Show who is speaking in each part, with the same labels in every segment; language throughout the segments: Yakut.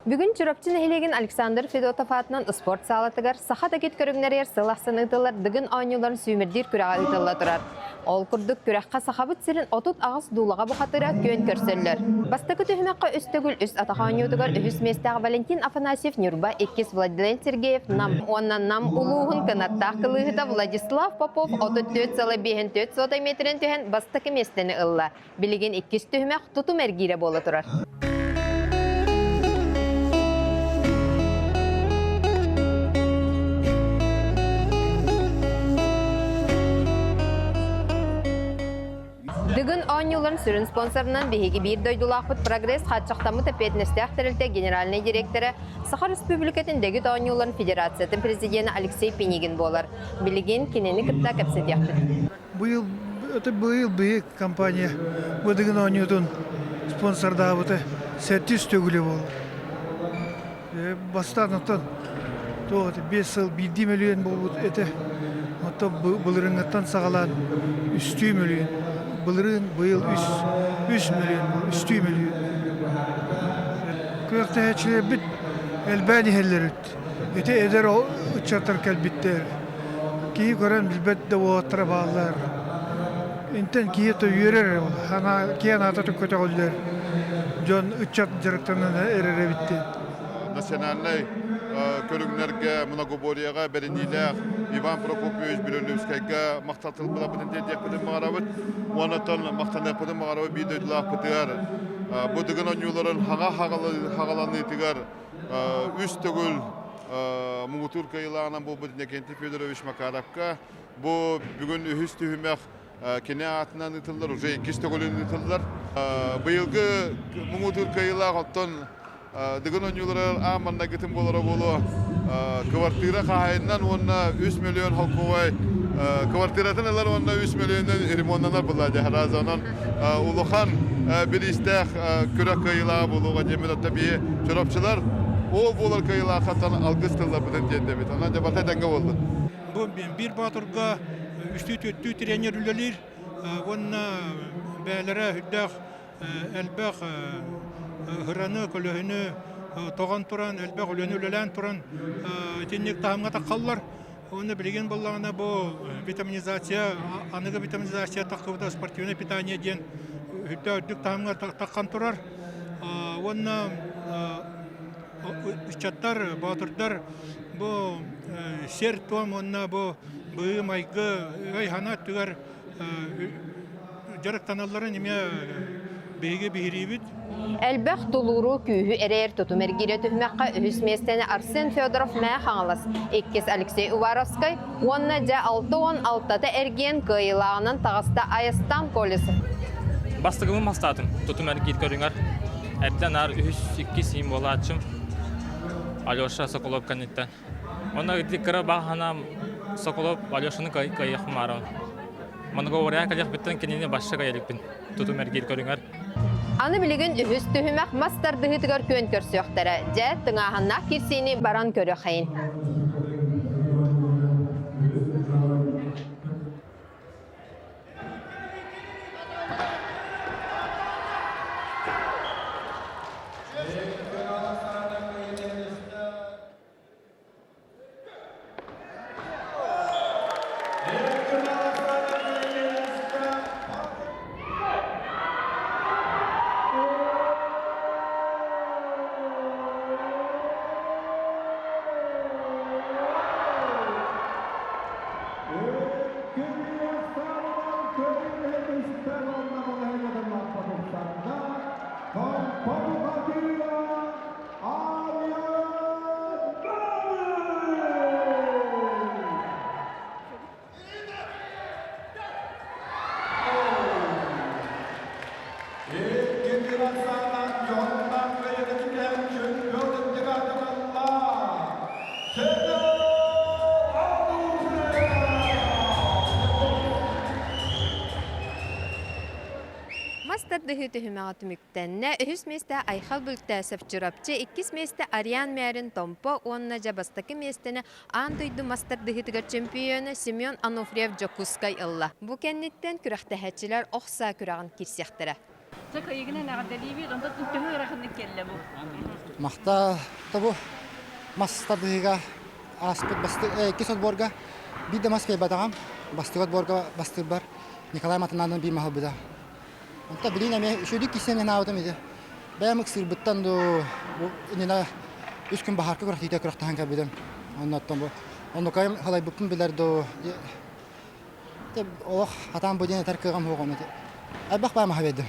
Speaker 1: Бүгүн Чурапчы нэһилиэгин Александр Федотов аатынан спорт саалатыгар саха дэгит көрүҥнэригэр сыл ахсын ыытыллар Дыгын оонньууларын сүүмэрдиир күрэҕэ ыытылла турар. Ол курдук күрэххэ Сахабыт сирин 38 дуулаҕа бухатыра күөн көрсөллөр. Бастакы түһүмэххэ үс төгүл үс атах оонньуутугар үһүс миэстээх Валентин Афанасьев Ньурба, иккис Владлен Сергеев Нам уонна Нам улууһун кынаттаах кылыыһыта Владислав Попов 34 сыла 54 сотый метрин түһэн бастакы миэстэни ылла. Билигин иккис түһүмэх тутум эргиирэ буола турар. Дыгын оонньууларын сүрүн спонсорынан биһиги биир дойдулаахпыт Прогресс хааччахтаммыт эппиэтинэстээх тэрилтэ генеральнай директора, Саха Республикатын дэгит оонньууларын федерациятын президенэ Алексей Пинигин буолар. Билигин кинини кытта кэпсэтиэхпит.
Speaker 2: Быйыл это быйыл биһи компания быдыгын оонньуутун спонсордаабыта сэттис төгүлэ буолла. Бастаан оттон туох это 5 сыл биирдии мөлүйүөн буолбут этэ. Оттон былырыыҥҥыттан саҕалаан үстүү мөлүйүөн. Былырыын быйыл үс үс мөлүйүөн үстүү мөлүйүөн. Күрэхтэһээччилэрбит элбээн иһэллэр эбит. Ити эдэр ыччаттар кэлбиттэр. Киһи көрөн билбэт да уолаттара бааллар. Интэн киһи то үөрэр ана киһи анаата көтөҕүллэр. Дьон ыччат дьарыктанан эрэр эбиттин.
Speaker 3: Национальнай көрүҥнэргэ многоборьеҕа бэриниилээх Иван Прокопьевич Бирөлүвскайга махтал тылбытын тиэрдиэхпитин баҕарабыт. Уонна махтаныахпытын баҕарабыт биир дойдулаахпытыгар бу Дыгын оонньууларын хаҥа хаҕаланыытыгар үс төгүл муҥутуур кыайыылааҕынан буолбут Иннокентий Федорович Макаровка бу бүгүн үһүс түһүмэх кини аатынан ыытыллар, уже иккис төгүлүн ыытыллар. Быйылгы муҥутуур кыайыылаах оттон Дыгын оонньууларыгар аан маҥнайгытын буолара буолуо квартира хаһаайынынан уонна 3 миллион холкуобай квартиратын ылар уонна 3 миллионунан ремоннанар буолла дьаһараза онон улахан бириистээх күрэх кыайыылааҕа буолуоҕа диэммит оттон биһи чурапчылар ол буолар кыайыылаахтан алгыс тылларбытын тиэрдэбит онон дьэ барыта этэҥҥэ буоллун.
Speaker 4: Бу биир боотурга үстүү-түөртүү тренер үлэлиир уонна бэйэлэрэ үрдээх элбэх ыраны, көлөһүнү тоҕон туран, элбэх үлэни үлэлээн туран итинник таһымҥа таххаллар. Уонна билигин буоллаҕына бу витаминизация, аныгы витаминизация таххыбыта спортивное питание диэн үрдэ үрдүк таһымҥа таххан турар. Уонна ыччаттар, боотурдар бу сиэр-туом уонна бу быһыы-майгы өй-санаа өттүгэр дьарыктаналларын эмиэ биһиги биһириибит.
Speaker 1: Элбэх тулууру, күүһү эрэйэр тутум эргиирэ түһүмэххэ үһүс миэстэни Арсен Федоров Мээ Хаҥалас, иккис Алексей Уваровскай уонна дьэ 66-та эргиэн кыайыылааҕынан таҕыста Айастан Колесов.
Speaker 5: Бастакыбын бастаатым тутум эргиир көрүҥэр. Эрдэ наар үһүс, иккис иин буолааччым. Алеша Соколов кэнниттэн. Онно ити кыра баҕа Соколов Алешаны кыайыахпын баарабын. Монголия кэлиэхпиттэн кинини башша кыайа тутум эргиир көрүҥэр.
Speaker 1: Аны билигин үһүс түһүмэх мас тардыһыытыгар күөн көрсүөхтэрэ. Дьэ, тыҥааһыннаах киирсиини баран көрүөххэйин. Мас тардыһыы түһүмэҕэ түмүктэннэ. Үһүс миэстэ Айхал Бүлтээсэв Чурапчы, иккис миэстэ Ариан Мярин Томпо уонна дьэ бастакы миэстэни аан дойду мас тардыһыытыгар чөмпүйүөнэ Семен Ануфриев Дьокуускай ылла. Бу кэнниттэн күрэхтэһээччилэр ох саа күрэҕин киирсиэхтэрэ.
Speaker 6: Чэ кыйыгынан эҕэрдэлиибит, онтон төһө ыараханнык кэллэ бу?
Speaker 7: Махта тобу мас тардыһыыга ааспыт иккис отборга биир да мас кыайбатаҕым. Бастакы отборга бастыырбар Николай Матананын биир маһы ылбыта. Онто билин эмиэ үчүгүйдүк киирсэн санаабытым ити. Бэйэм ыксыырбыттан дуу бу иннинэ үс күн баһаарка күрэхтиитэ күрэхтэһэн кэлбитим. Оннуттан бу оннукайым халайбыппын билэр дуу олох хатаан бу диэн этэр кыаҕым суох ону элбэх баай маһы биэрдим.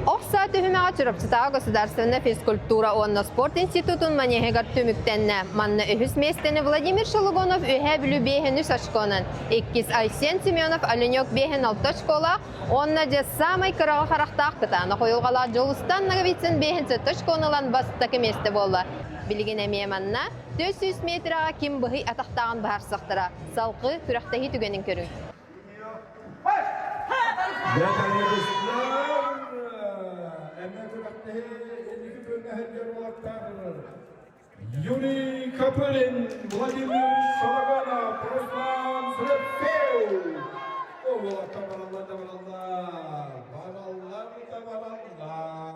Speaker 1: Ох саа түһүмэҕэ Чурапчытааҕы государственнай физкультура уонна спорт институтун манеһыгар түмүктэннэ. Манна үһүс миэстэни Владимир Шелугунов Үөһээ Бүлүү биэһин үс очконан, иккис Айсен Семенов Оленек биэһин алта очколаах уонна дьэ саамай кыраҕы харахтаах кытаанах уйулҕалаах Дьулустан Ноговицын биэһин сэттэ очкону ылан бастакы миэстэ буолла. Билигин эмиэ манна 400 метраҕа ким быһый атахтааҕын быһаарсахтара. Салгыы күрэхтэһии түгэнин көрүҥ.
Speaker 8: Юрий Копырин, Владимир Шалаганов, Руслан Слепцов. Уолаттар бараллар да бараллар, бараллар да бараллар.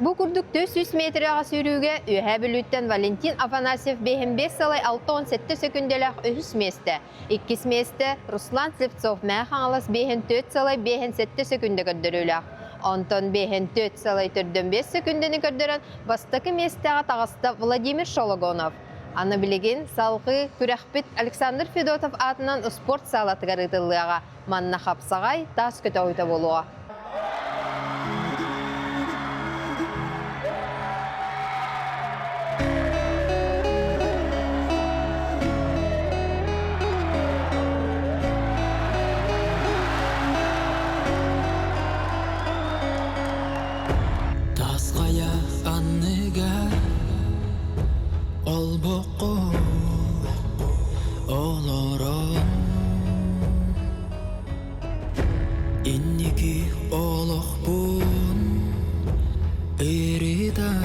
Speaker 1: Бу курдук 400 метрэҕэ сүүрүүгэ Үөһээ Бүлүүттэн Валентин Афанасьев 55 сылай 67 сөкүндэлээх үһүс миэстэ, иккис миэстэ Руслан Слепцов Мэҥэ Хаҥалас 54 сылай 57 сөкүндэ көрдөрүүлээх. Онтон 54 сылай 45 сөкүндэни көрдөрөн бастакы миэстэҕэ таҕыста Владимир Шологонов. Аны билигин салгыы күрэхпит Александр Федотов аатынан успуорт саалатыгар ыытыллыаҕа. Манна хапсаҕай, таас көтөҕүүтэ буолуоҕа.
Speaker 9: Тас хайа анныгар Олбоххо олорон Инники олохпун ырытан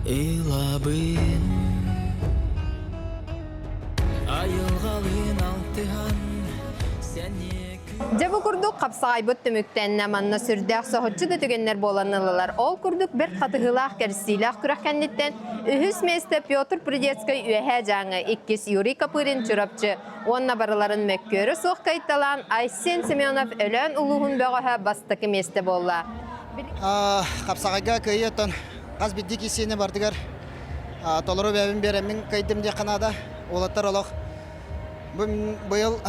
Speaker 9: ылабын Айылҕалыын алтыһан сэниэ
Speaker 1: Дьэ бу курдук хапсаҕайбыт түмүктэннэ манна сүрдээх соһуччу да түгэннэр буолан ыллылар. Ол курдук бэрт хатыһыылаах кэрсиилээх күрэх кэнниттэн үһүс миэстэ Петр Придецкай Үөһээ Дьааҥы, иккис Юрий Копырин Чурапчы уонна барыларын мөккүөрэ суох кайталаан Айсен Семенов Өлөөн улууһун бөҕөһө бастакы миэстэ буолла.
Speaker 7: Хапсаҕайга кыайыы оттон хас биирдии киирсиини бардыгар толору бэйэбин биэрэммин кыайдым диэххэ наада. Уолаттар олох Бу быйыл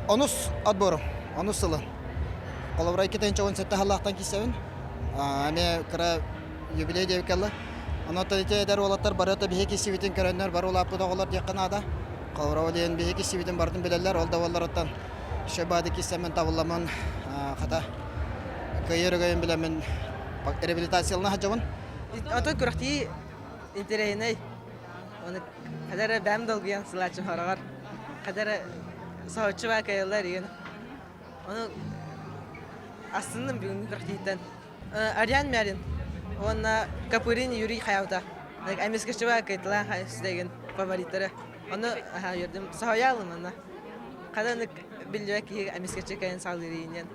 Speaker 7: онус отборум, онус сылын. Холобура 2017 сыллаахтан киирсэбин. Эмиэ кыра юбилей диэбит кэллэ. Онон ити эдэр уолаттар бары да биһиги киирсибитин көрөннөр бары улааппыт оҕолор диэххэ наада. Холобура ол диэн биһиги киирсибитин барытын билэллэр. Ол да буоллар еще баады киирсэммин табылламмын хата кыайар өгөйүн билэммин реабилитациялана сылдьабын.
Speaker 10: Ото күрэхтии интэриэһинэй. Оны хадара бэм долгуйан сылааччы хороҕор хадара соһуччу баа кайыллар игин. Ону астынным бүгүҥҥү күрэхтииттэн. Ариан Мярин уонна Капырин Юрий Хаявта. Эмискэччи баа кайтылаан сүдэгин фавориттары. Ону үөрдүм. Соһуйаалым онно. Хаданык биллибэт киһи эмискэччи кайын саалыыр иинен.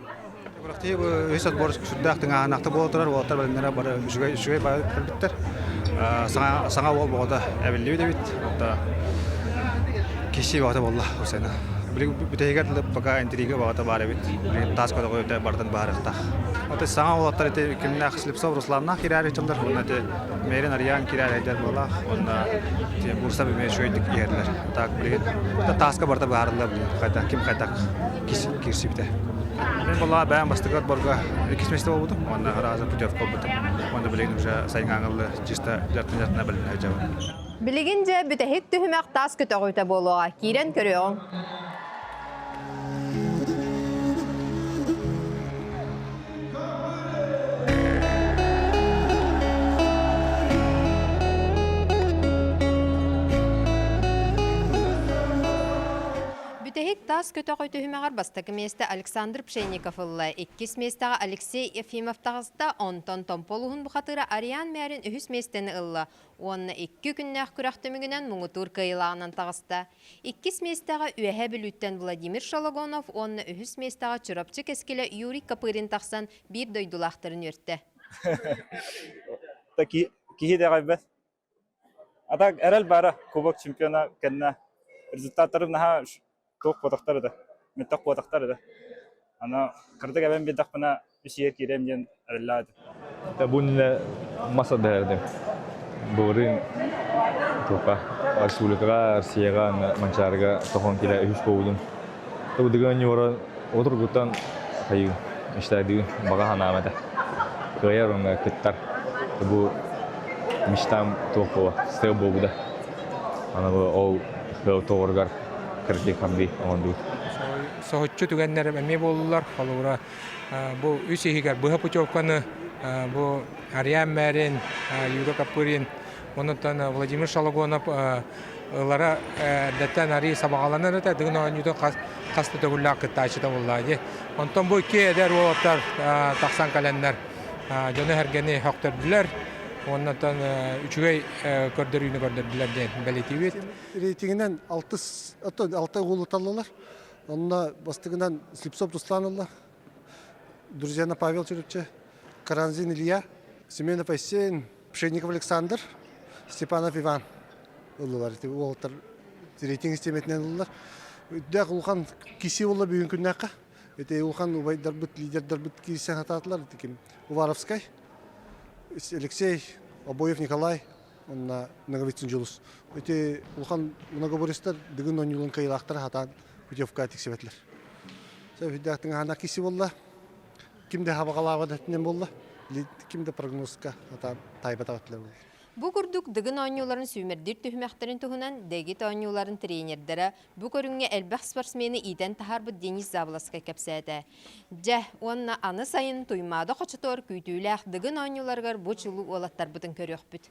Speaker 11: Күрэхтии бу үһүс отбор сүрдээх тыҥааһынаахтык буола турар, уолаттар бэлэмнэрэ бары үчүгэй үчүгэй бары кэлбиттэр. Саҥа саҥа уол боҕото эбиллибит эбит. Онто киһи баҕата буолла Усена. Билигин бүтэһигэр пока интрига баҕата баар эбит. Билигин таас көтөҕүтэ барытын баарыахтаах. Аты саҥа уолаттар ити кимнээх Слепцов Русланнаах кирээри дьоннор уонна ити Мэрин Арыйаан кирээри буолаах уонна Бурсов эмиэ үчүгэйдик иһэллэр. Так билигин тааска барыта быһаарыллар билигин хайдах ким хайдах киирсибитэ. Мен была бэйэм бастакы отборга иккис месте буолбутум уонна раза путевка ылбытым. Уонна билигин уже сайыҥҥа чисто жартын-жартына билинэ сылдьабын.
Speaker 1: Билигин дьэ бүтэһик түһүмэх таас көтөҕүүтэ буолуоҕа. Киирэн көрүөҕүҥ. Бүтэһик таас Таас көтөҕө түһүмэҕэр бастакы миэстэ Александр Пшенников ылла, иккис миэстэҕэ Алексей Ефимов таҕыста, онтон Томпо улууһун бухатыыра Ариан Мярин үһүс миэстэни ылла уонна икки күннээх күрэх түмүгүнэн муҥутуур кыайыылааҕынан таҕыста. Иккис миэстэҕэ Үөһээ Бүлүүттэн Владимир Шологонов уонна үһүс миэстэҕэ Чурапчы кэскилэ Юрий Копырин тахсан биир дойдулаахтарын үөртэ.
Speaker 12: Киһи итэҕэйбэт. А так эрэл баара Кубок чемпиона кэннэ результаттарым наһаа туох куотахтар этэ, мөлтөх куотахтар этэ. Аны кыратык эбэн биэрдэхпинэ үс иһэр киириэм диэн эрэллээх этим.
Speaker 13: Бу иннинэ мас ардыһардым. Былырыын туохха республикаҕа, Россияҕа Манчаарыга тохон килэ үһүс буолбутум. Бу оонньуулара отургуттан хайыы мечтайдыы баҕа санаам этэ. Кыайар уонна кыттар. Бу мечтам туох буола, сыал буолбута. Аны ол сыал туоругар кырдьык хамдыы оҥордубут.
Speaker 14: Соһуччу түгэннэр эмиэ буоллулар. Холобура, бу үс иһигэр быһа путевканы бу Ариан Мэрин, Юра Копырин, онтон Владимир Шологонов ылара эрдэттэн арыы сабаҕаланар этэ Дыгын оонньуутун хас хас да төгүллээх кыттааччыта буолла дии. Онтон бу икки эдэр уолаттар тахсан кэлэннэр дьону-сэргэни сөхтөрдүлэр уонна үчүгэй көрдөрүүнү көрдөрдүлэр диэн бэлиэтиибит.
Speaker 15: Рейтингинэн алтыс алта уолу таллылар. Онно бастыгынан Слепцов Руслан ылла, Друзьяна Павел Чурупча, Каранзин Илья, Семенов Айсен, Пшенников Александр, Степанов Иван ыллылар. Ити уолаттар рейтинг систиэмэтинэн ыллылар. Үрдээх улахан киси буолла бүгүн күннээххэ. Ити улахан убайдарбыт, лидердарбыт киирсэн хатаатылар. Ити ким? Уваровскай, Алексей, Обоев Николай, уонна Ноговицын Дьулус. Ити улахан многоборецтар Дыгын оонньууларын кыайыылаахтара хатаан путевка тиксибэтилэр. Сөп тыҥаһана киси буолла. Ким да хабаҕалаабат өттүнэн буолла, ким да прогнозка атаан таайбатах өттүлэр буолла.
Speaker 1: Бу курдук Дыгын оонньууларын сүүмэрдиир түһүмэхтэрин туһунан Дэгит оонньууларын тренердэрэ бу көрүҥҥэ элбэх спортсмены иитэн таһаарбыт Денис Заблоскай кэпсээтэ. Дьэ, уонна аны сайын Туймаада хочотугар күүтүүлээх Дыгын оонньууларыгар бу чулуу уолаттарбытын көрүөхпүт.